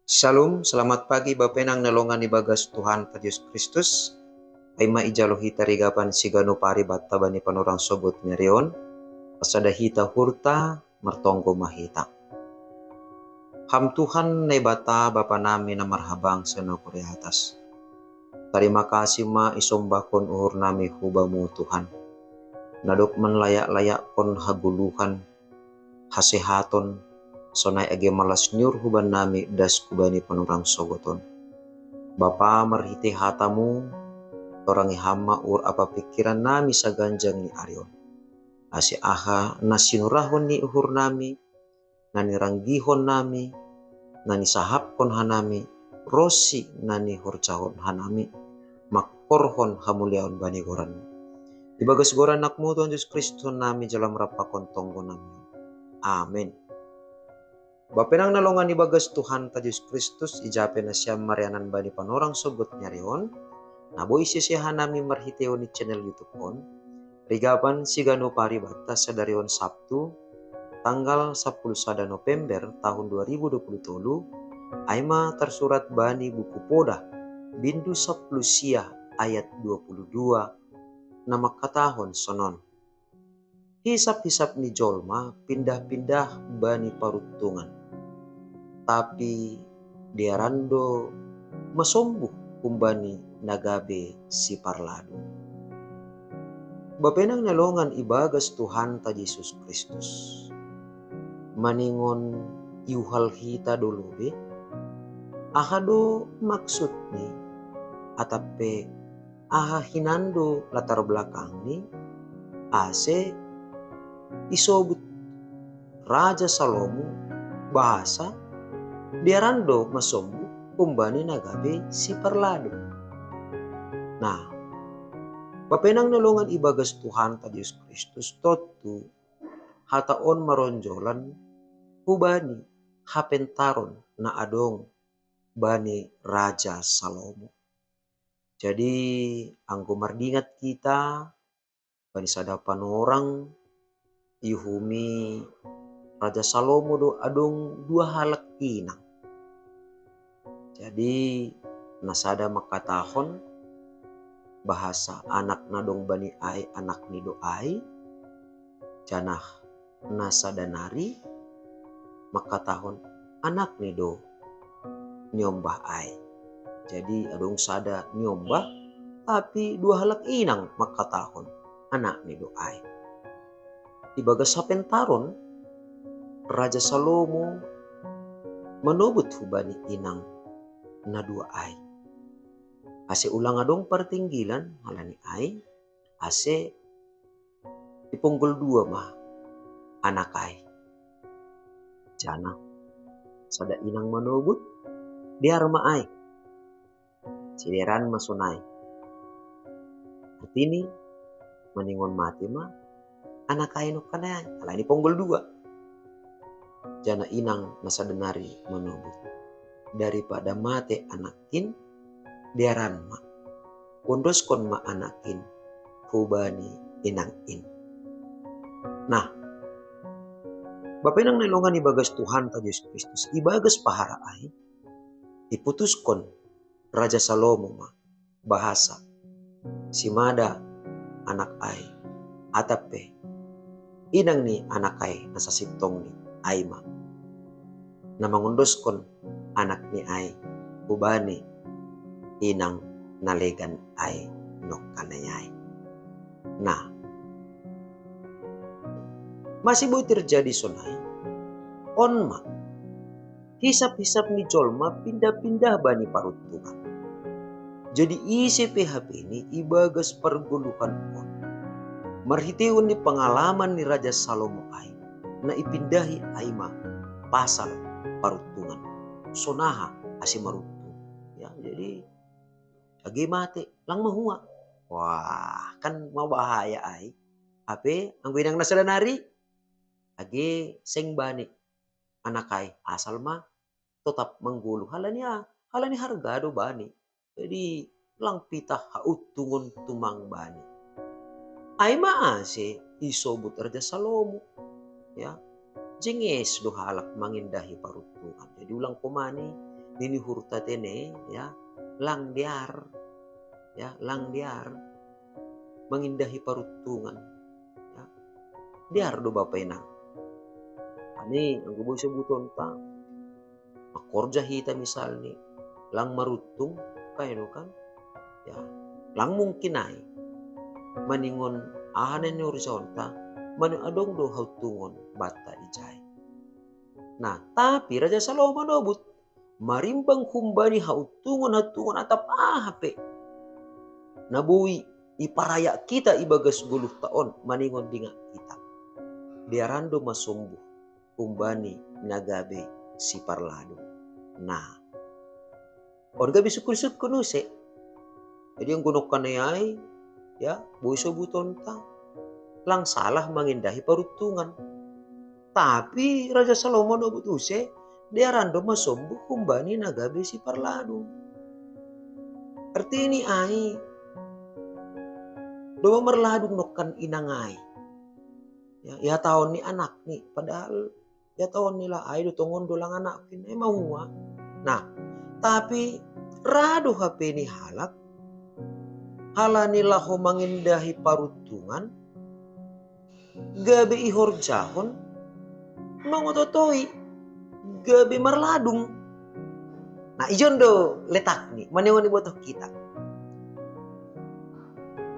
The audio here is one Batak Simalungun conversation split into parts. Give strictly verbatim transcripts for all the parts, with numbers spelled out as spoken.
Shalom, selamat pagi Bapenang na longan ibagas Tuhan ta Jesus Kristus. Ai ma ijalo hita rigapan sigano pari batta bani panorang sogot ni ari on, pasada hita hurta, martonggo ma hita. Ham Tuhan Naibata Bapa nami na marhabang sanokori atas. Tarima kasih ma isombahkon uhur nami hubamu Tuhan. Nadok manlayak-layakkon hagoluhan, hasehaton, sonai age malas ni uhur huban nami das hubani panorang sogot on. Bapa marhite hatamu, torangi ham ma uhur apa pikiran nami saganjang ni ari on. Ase aha na sinurahon ni uhur nami, na niranggihon nami, na nisahapkon hanami, ronsi na nihorjahon hanami, mangkorhon hamuliaon bani goranmu. Ibagas goran anakmu Tuhan Jesus Kristus nami jala marampakon tonggo nami. Amen. Bapenang na longan ibagas Tuhan ta Jesus Kristus, ijape nasiam marianan bani panorang sogot ni ari on, na boi siseha nami marhiteon ni channel YouTube on, rigapan sigano pari batta sadari on Sabtu, tanggal sapuluh sada November tahun dua ribu dua puluh tolu, ai ma tarsurat bani buku Poda, bindu sapuluh sia ayat dua puluh dua, na mangkatahon sonon. Hisap-hisap ni jolma pindah-pindah bani paruntungan. Tapi dearan do masombu humbani na gabe siparladu. Bapenang na longan ibagas Tuhan ta Jesus Kristus. Maningon iuhal hita do lobe, aha do maksudni, atap pe aha hinan do latar belakangni, ase isobut Raja Salomo bahasa dearan do masombu humbani na gabe siparladu. Nah, Bapenang na longan ibagas Tuhan ta Jesus Kristus, tontu hata on maronjolan hubani hapentaron na adong bani Raja Salomo. Jadi anggo mardingat hita bani sada panorang, iuhumi Raja Salomo do adong dua halak inang. Jadi na sada mangkatahon bahasa anak na dong bani ai anakni do ai, janah na sada nari mangkatahon anakni do niombah ai. Jadi adong sada niombah, tapi dua halak inang mangkatahon anakni do ai. Ibagas hapentaron, Raja Salomo manobut hubani inang na dua ai, ase ulang adong partinggilan halani ai, ase iponggol dua ma anak ai. Janah sada inang manobut, dear ma ai. Sidearan ma sonai. Artini, maningon mate ma anak ai nongkanai ai, alai iponggol dua. Janah inang na sada nari manobut, daripada mate anakkin, dearan ma, ondoskon ma anakkin hubani inangkin. Nah, Bapenang na longan ibagas Tuhan ta Jesus Kristus, ibagas pahara ai, iputuskon Raja Salomo ma bahasa simada anak ai, atap pe inang ni anak ai na sasintongni ai ma na mangondoskon anakni ai hubani inang na legan ai nongkanai ai. Nah, masih boi terjadi sonai, on ma hisap-hisap ni jolma pindah-pindah bani paruntungan. Jadi ise pe hapeni ibagas pargoluhan on, marhiteon ni pangalaman ni Raja Salomo ai, na ipindahi ai ma pasal paruntungan. Sonaha ase maruntung. Ya, jadi age mate, lang mahua. Wah, kan mabahaya ai. Hape anggo inang na sada nari, age seng bani anak ai, asal ma totap manggoluh halani a, halani harga do bani. Jadi lang pitah hauntungon tumang bani. Ai ma ase isobut Raja Salomo. Ya, jenges do halak mangindahi paruntungan. Jadi ulang komani nini hurta tene, ya, lang dear, ya, lang dear mangindahi paruntungan, ya, dear do bapa inang. Ani anggo boi sobutonta, mangkorja hita misalni, lang maruntung, kaino kan? Ya, lang mungkin ai. Maningon aha na niurusaonta, maningon adong do hauntungon banta ijai. Nah, tapi Raja Salomo nobut, marimbang humbani hauntungon-hauntungon atap aha pe na boi iparayak hita ibagas goluhta on, maningon dinga hita, dearan do masombuh humbani na gabe siparladung. Nah, on gabe sungkun-sungkun use. Jadi anggo nongkan ai, ya, boi sobutonta, lang salah mangindahi paruntungan. Tapi Raja Salomo nobut use, dearan do masombuh humbani na gabe siparladung. Artini ai, domma marladung nongkan inang ai, ya, ihatahon ni anakni, padahal ihatahon ni lah ai do, tongon do lang anakkin, e, mahua. Nah, tapi ra do hape ni halak, halani laho mangindahi paruntungan, gabe ihorjahon mangototoi gabe marladung. Nah, ijon do letakni, maningon ibotoh hita.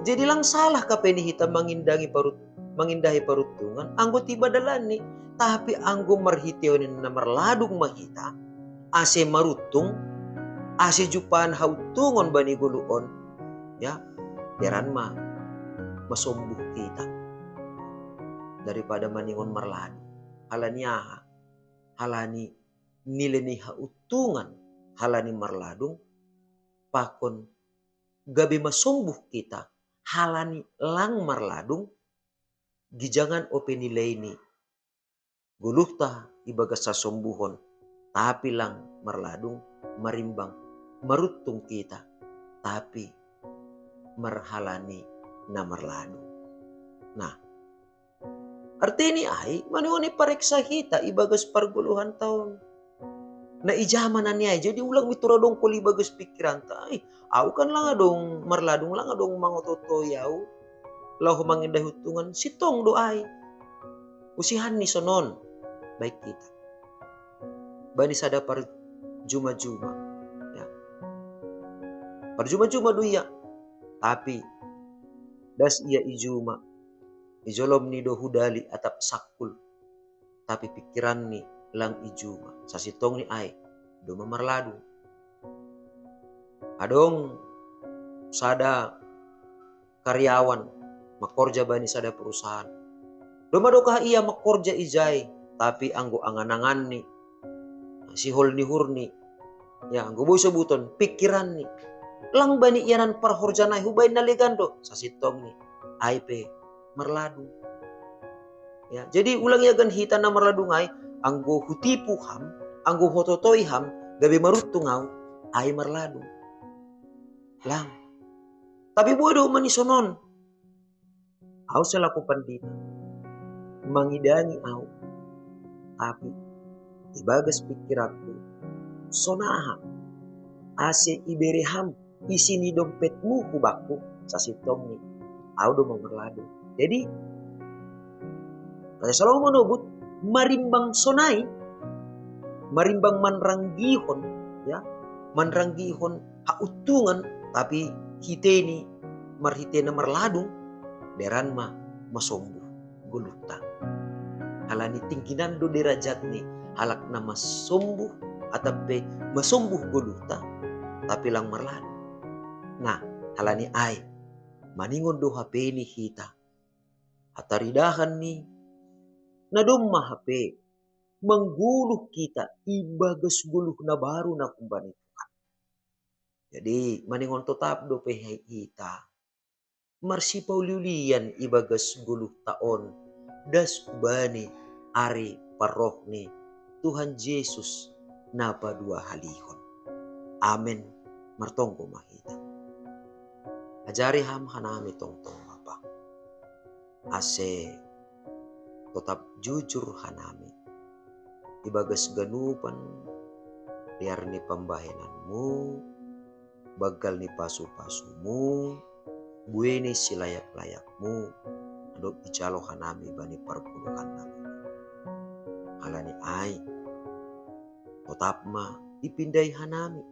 Jadi lang salah hape ni hita mangindahi parut-, mangindahi paruntungan, anggo tiba dalanni, tapi anggo marhiteon ni na marladung ma hita, ase maruntung, ase jumpahon hauntungon bani goluh on, ya, dearan ma masombuh hita daripada maningon marladung. Halani aha? Halani nilai ni hauntungan, halani marladung, pakon gabe masombuh hita halani lang marladung, gijangan ope nilai ni goluhta ibagas hasombuhon, tapi lang marladung, marimbang maruntung hita, tapi marhalani na marladung. Nah, artini ai, maningon ipareksa hita ibagas pargoluhanta on. Na ija ma na nian ai, jadi ulang mintor adong holi ibagas pikiranta, ai, au kan lang adong marladung, lang adong mangototoi au laho mangindahi hauntungan, sintong do ai. Usihanni sonon, baen hita bani sada parjuma-juma, ya. Parjuma-juma do ia, tapi das ia i juma, i jolom ni do hudali atap sangkul, tapi pikiranni lang i juma, sasintongni ai domma marladung. Adong sada karyawan mangkorja bani sada perusahaan. Domma dokah ia mangkorja ijai, tapi anggo angan-anganni, sihol ni uhurni, ya, anggo boi sobuton, pikiranni, lang bani ianan parhorjana i hubaen na legan do, sasintongni ai pe marladung. Ya, jadi ulang ia gan hita na marladung ai, anggo hutipu ham, anggo huototoi ham gabe maruntung au, ai marladung. Lang. Tapi boi do manisonon. Au selaku pandita, mangidangi au, tapi ibagas pikiranku, sonaha ase ibere ham isi ni dompetmu hu bangku, sasintongni au domma marladung. Jadi Raja Salomo nobut, marimbang sonai, marimbang manranggihon, ya, manranggihon hauntungan, tapi hiteni marhite na marladung, dearan ma masombuh goluhta. Halani tingkinan do derajatni halak na masombuh atap pe masombuh goluhta, tapi lang marladung. Nah, halani ai, maningon do hape ni hita, hataridahan ni na domma hape manggoluh hita ibagas goluh na baru na humbani Tuhan. Jadi maningon totap dope hita marsipauliulian ibagas goluhta on, das hubani ari parroh ni Tuhan Jesus na paduahalihon. Amen. Martonggo ma hita. Ajari ham hanami tongtong, Bapa, ase totap jujur hanami ibagas ganupan Liar ni pambahenanmu, banggal ni pasu-pasumu, buei ni silayak-layakmu, na dob ijalo hanami bani pargoluhannami. Ala ni ai, totap ma ipindai hanami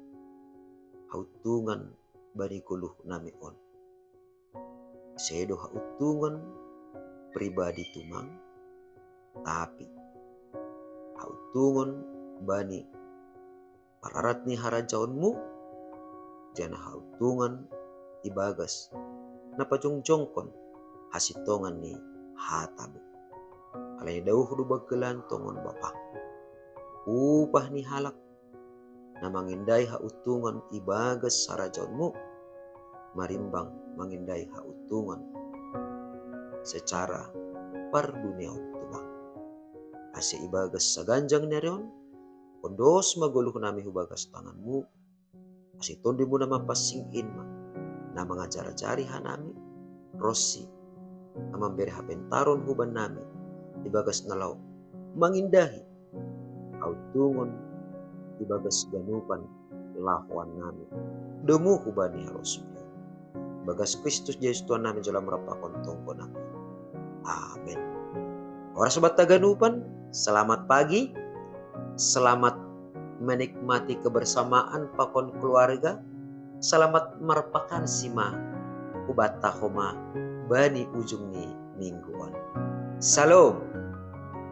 hauntungan bani goluhnami on. Sedo hauntungan pribadi tumang, tapi hauntungan bani pararat ni harajaonmu, janah hauntungan ibagas na pajongjongkon hasintongan ni hatamu. Alani daoh do banggalan tongon Bapa, upah ni halak na mangendai hauntungan ibagas harajaonmu, marimbang mangendai hauntungan secara parduniaon tumang. Ase ibagas saganjang ni ari on, ondos ma goluhnami hu bagas tanganmu, ase Tondimuna Mapansing in ma na mangajar-ajari hanami, ronsi na mambere hapentaron hubannami ibagas na laho mangindahi hauntungan ibagas ganupan lahoannami domu hubani harosuh. Ibagas Kristus Jesus Tuhannami, jalo ma rap pakon tonggonami. Amen. Horas banta ganupan, selamat pagi, selamat menikmati kebersamaan pakon keluarga, selamat marpakansi ma hubanta homa bani ujung ni minggu on. Shalom.